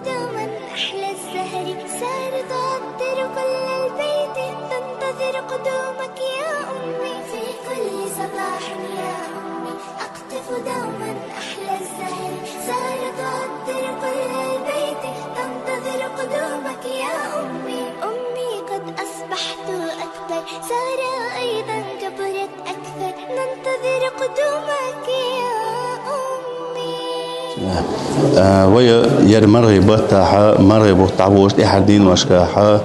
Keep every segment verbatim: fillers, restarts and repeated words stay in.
دوما أحلى الزهر، سارت عطر كل البيت، تنتظر قدومك يا أمي. في كل صباح يا أمي، أقطف دوما أحلى الزهر، سارت عطر كل البيت، تنتظر قدومك يا أمي. أمي، قد أصبحت أكبر، سارة أيضا كبرت أكثر، ننتظر قدومك يا أمي. Э, вай ер маргӀи баттахьа, маргӀи бутт дӀаболаш тӀехьара дийношкахьа,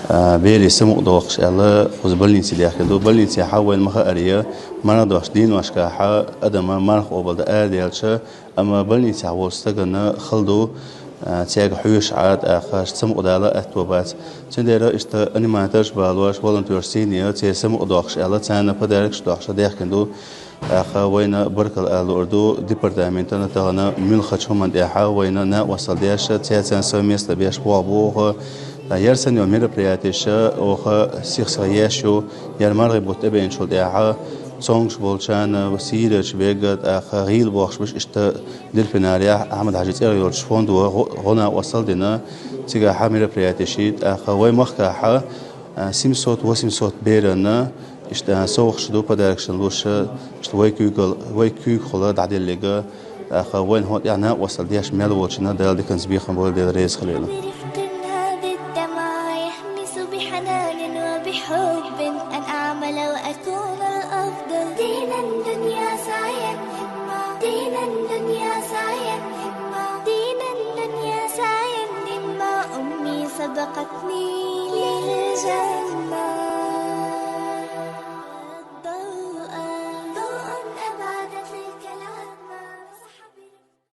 э, берий самукъадоаккхаш аьлла, кхуза больнице даьхкина ду. Больницехьа вайна ма хаарий, маргӀа доаккхаш дийношкахьа, адам марха къобалдан арадаьлча, амма больницехь волча стагана хала ду, э, цаьрга хьоьжуш Ӏа, тӀаккха самукъадала аьттув бац. Цундела иштта аниматорш балош, волонтерш сийна я, церан самукъадоаккхаш аьлла, царна подаркаш доаккхаш даьхкина ду. ТӀаккха вайна баркал ала лур ду департаментана, тахана муьлххача хӀуманна тӀехьа вайна накъостал деш, цаьрца совместно беш болх бу оха. Ер санна йола мероприятеш оха сих-сиха еш ю, ер маргӀи бутт тӀабеначул тӀехьа цомгаш болчарна, сийрача бега, тӀаккха гӀийла бохаш беш, иштта Дельфинарий Ахьмад-Хьажий цӀерагӀа йолча фонда гӀо-, гӀо-накъостал дина, цигахьа мероприятеш, тӀаккха вай махкахьа, а, семьсот-восемьсот беранна, иштта совгӀаташ ду, подаркаш луш, иштта вай куьйгал-, вай куьйгахула дӀаделлига, тӀаккха вайна хьо тӀехь накъостал деш мел волчунна Дала диканца бекхам бойла, Дела реза хилийла. برفق هذه الدمعة يهمس بحنان وبحب أن أعمل وأكون الأفضل. دينا دنيا سعيا مما، دينا دنيا سعيا مما، دينا دنيا سعيا مما، أمي سبقتني للجنة.